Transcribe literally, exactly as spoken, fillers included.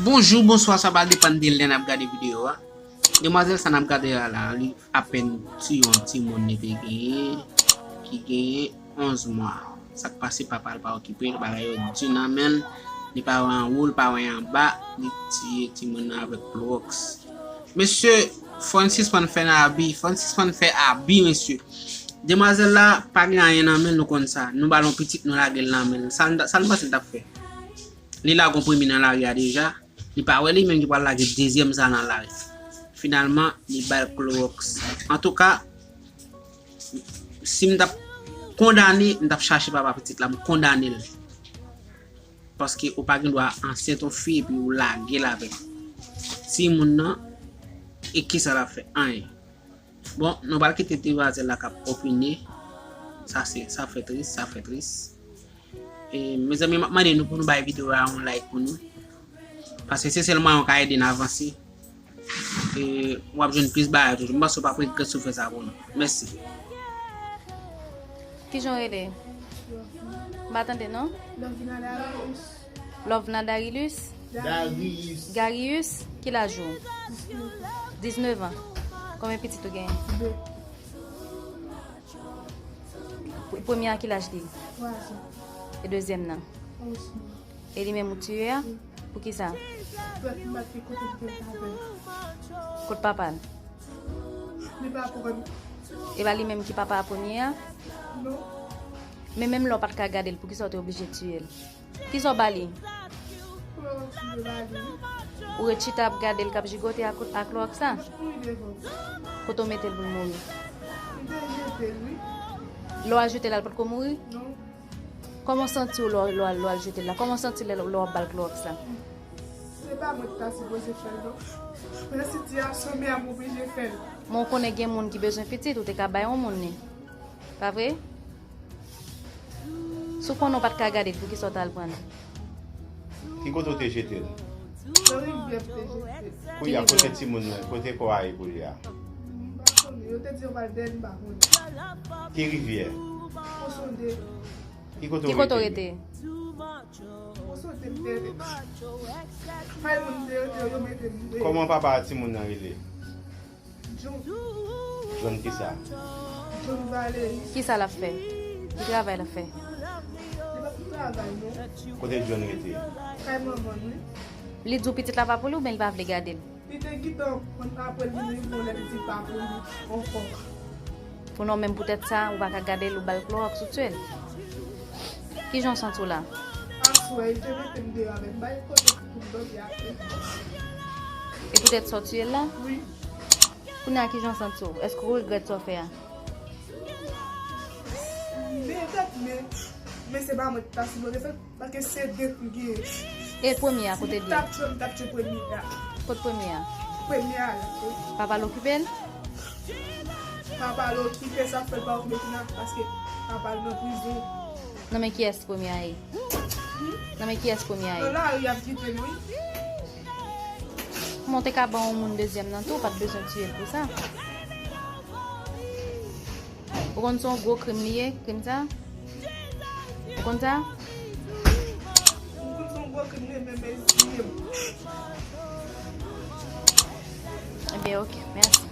Bonjou, bonswa, sa pral depann de lè n ap gade videyo a. Demwazèl sa n ap gade a la, li apèn ti yon timoun li te genyen, ki genyen onz mwa. Sa k pase, papa l pa okipe l, bagay yo di nan men l, li pa wè anwo, li pa wè anba, li tiye timoun nan avèk klowòks. Mesye, fò n sispann fè n abi, fò n sispann fè abi, mesye. Demwazèl la pa gen anyen nan men l, nou konn sa. Nou ba l yon pitit, nou lage l nan men l. Sa n, sa n panse l t ap fè? Li lage yon premye nan lari a deja. Li pa wè li menm ki pral lage dezyèm sa nan lari. Finalman, li ba l klowòks. Antouka, si m t ap kondane, m t ap chache papa pitit la, m kondane l. Paske ou pa gen dwa ansent yon fi epi ou lage l avèk timoun nan, e kisa l ap fè? Anyen. Bon, nou pral kite demwazèl la k ap opine. Sa se, sa fè tris, sa fè tris. E, mezanmi, m ap mande nou pou nou bay videyo a yon like pou nou. Paske se sèl mwayen w ka ede n avanse. E, w ap jwenn plis bagay toujou. M panse w p ap regrèt si w fè sa pou nou. Mèsi. Kijan w rele? M pa tande non. Lovina Darius. Lovna Darilus? Darius. Garius, ki laj ou? Diznèf an. Konbyen pitit ou genyen? De. Premye a ki laj li? Twa zan. E dezyèm nan? Onz mwa. E li menm ou tiye a? Wi. Poukisa? Pèp m pa t gen kote pou te papa l. Kot papa l? Li pa konn. E pa li menm ki papa a premye a? Non. Men menm lè w pa t ka gade l, poukisa w te oblije tiye l? Kisa w ba li? Klowòks m te ba li. Ou ret chita ap gade l k ap jigote ak, ak klowòks la? Wi, devan. Kote w mete l pou l mouri? M te jete l, wi. Lè w al jete l, l potko mouri? Non. Kòman w santi w lè w, lè w al, lè w al jete l la? Kòman w santi lè, lè w ap ba l klowòks la? Se pa mwen ki ta sipoze fè l, non. Men sitiyasyon m ye a m oblije fè l. Men w konnen gen moun ki bezwen pitit, ou te ka bay yon moun li. Pa vre? Si w konnen w pa t ka gade l, poukisa w t al pran l? Ki kote w te jete l? Nan rivyè m te jete l. Kounye a, kote timoun nan, kote kò a ye kounye a? M pa konnen. Yo te di yo pral dèyè l, m pa konnen. Ki rivyè? Fon sonde. Ki kote w rete? Fon sonde m te rete. Kay moun m te rete, yo mete m deyò. Kòman papa a timoun nan rele? John. John kisa? John Valery. Kisa l ap fè? Ki travay l ap fè? Li pa pou travay, non. Kote John rete? Kay manman l, wi. Li di w pitit la pa pou li oubyen li pa vle gade l? Li te gentan konn apre l vin rive yon lè li di pa pou li ankò. Pou non, menm poutèt sa, ou pa ka gade l, ou ba l klowòks, ou tiye l. Kijan w santi w la? Aswè, li te mete m deyò avè m, bay kote pou m dòmi apre. E poutèt sa w tiye l la? Wi. Kounye a, kijan w santi w? Èske w regrèt sa w fè a? M regrèt, men, men se pa mwen ki ta sipoze fè l, paske se de fi m genyen. E premye a, kote l ye? Si m t ap tchwe, m t ap tchwe premye a. Kot premye a? Premye a la, wi. Papa l okipe l? Papa l okipe, sa k fè l pa okipe kounye a, paske papa l nan prizon. Nan men kiyès premye a ye? Nan men kiyès premye a ye? Nan lari y ap kite l, wi. Kòman w te ka ban yon moun dezyèm nan tou, ou pa t bezwen tiye l pou sa. Ou konn se yon gwo krim li ye, krim sa? Ou konn sa? M konn se yon gwo krim li ye, men, men, men, Ebyen, ok, mèsi.